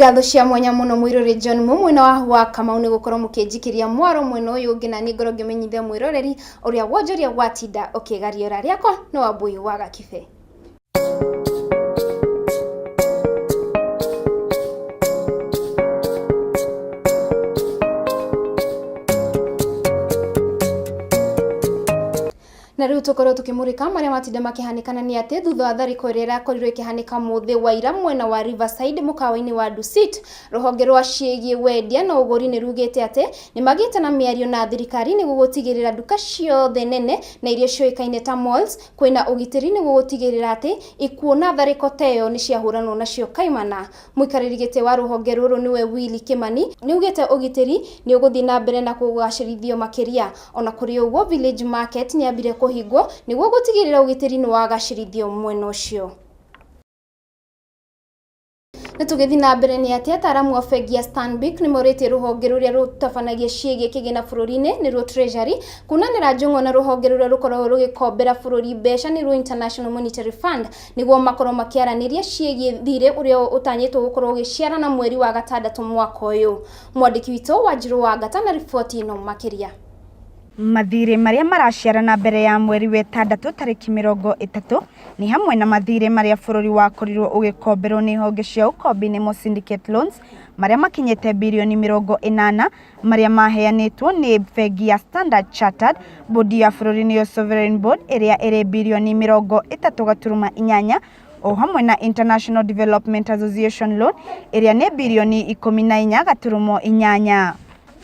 Ngatho cia mwanya muno mwiroreri John mu mwena wa Kamau nĩ gũkorwo mũkĩnjikĩria mwaro mwena ũyũ ũngĩ, na niĩ ngorwo ngĩmenyithia mwĩroreri ũrĩa wonjoria watinda ũkĩgariũra. Rĩakwa nĩ Wambui wa Gakibe. Na rĩu tũkorwo tũkĩmũrĩka marĩa matinda makĩhanĩkana nĩ atĩ thutha wa tharĩko ĩrĩa ĩrakorirwo ĩkĩhanĩka mũthĩ wa ira mwena wa Riverside mũkawa-inĩ wa Dusit, rũhonge rwa ciĩgiĩ wendia na ũgũri nĩ rugĩte atĩ nĩ magĩte na mĩario na thirikari nĩguo gũtigĩrĩra nduka ciothe nene na iria ciũĩkaine ta malls kwĩna ũgitĩri nĩguo gũtigĩrĩra atĩ ikuũ na tharĩko ta ĩyo nĩ ciahũranwo nacio kaimana. Mũikarĩri gĩtĩ wa rũhonge rũrũ nĩwe Willy Kimani nĩaugĩte ũgitĩri nĩ ũgũthiĩ na mbere na kũgacĩrithio makĩria. Ona kũrĩ ũguo Village Market nĩyambire kũhingwo nĩguo gũtigĩrĩra ũgitĩri nĩwagacĩrithio mwena ũcio. Na tũgĩthiĩ na mbere nĩ atĩ ataaramu a bengi ya Stanbic nĩ morĩtie rũhonge rũrĩa rũtabanagia ciĩgiĩ kĩgĩna bũrũri-inĩ nĩruo Treasury kunanĩra njũng'wa na rũhonge rũrĩa rũkoragwo rũgĩkombera bũrũri mbeca nĩruo International Monetary Fund nĩguo makorwo makĩaranĩria ciĩgiĩ thirĩ ũrĩa ũtanyĩtwo gũkorwo ũgĩciarana mweri wa gatandatũ mwaka ũyũ. Mwandĩki witũ Wanjirũ wa Ngata na riboti ĩno makĩria. Mathirĩ marĩa maraciarana mbere ya mweri wetandatũ tarĩki 30 nĩ hamwe na mathirĩ marĩa bũrũri wakorirwo ũgĩkomberwo nĩ honge cia ũkombi nĩmo syndicate loans marĩa makinyĩte birioni 80 marĩa maheanĩtwo nĩ bengi ya Standard Chartered, bodi ya bũrũri nĩyo Sovereign Bond ĩrĩa ĩrĩ birioni 3.8 o hamwe na International Development Association Loan ĩrĩa nĩ birioni 14.8.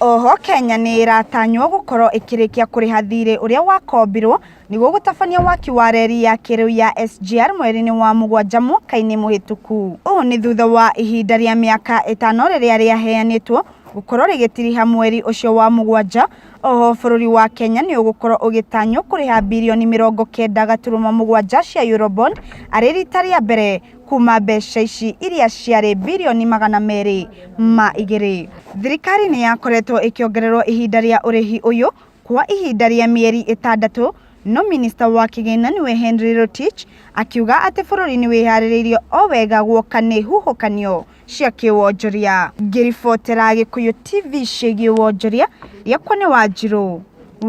Oho Kenya nĩ ĩratanywo gũkorwo ĩkĩrĩkia kũrĩha thirĩ ũrĩa wakombirwo nĩguo gũtabania waki wa reri ya kĩrĩu ya SGR mweri-inĩ wa mũgwanja mwaka-inĩ mũhĩtũku. Ũũ nĩ thutha wa ihinda rĩa mĩaka 5 rĩrĩa rĩaheanĩtwo gũkorwo rĩgĩtiriha mweri ũcio wa mũgwanja. Oho bũrũri wa Kenya nĩ ũgũkorwo ũgĩtanywo kũrĩha birioni 90.7 cia Eurobond arĩ rita rĩa mbere kuma mbeca ici iria ciarĩ birioni 202. Thirikari nĩ yakoretwo ĩkĩongererwo ihinda rĩa ũrĩhi ũyũ kwa ihinda rĩa mĩeri 6, no minista wa kĩgĩna nĩwe Henry Rotich akiuga atĩ bũrũri nĩ wĩharĩrĩirie o wega guoka nĩ huhũkanio cia kĩwonjoria. Ngĩribotera Gĩkũyũ TV ciĩgiĩ wonjoria, rĩakwa nĩ Wanjirũ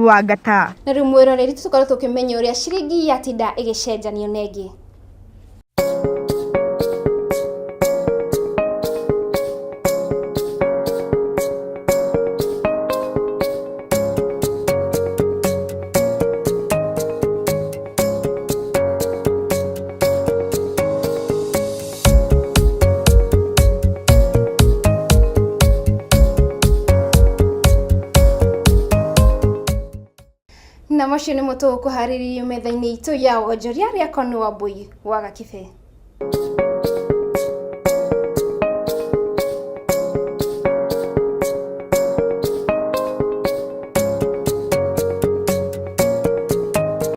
wa Ngata. Na rĩu mwĩroreri tũkorwo tũkĩmenya ũrĩa ciringi yatinda ĩgĩcenjanio na ĩngĩ. Na macio nĩmo tũgũkũharĩrĩirie metha-inĩ itũ ya wonjoria. Rĩakwa nĩ Wambui wa Gakibe.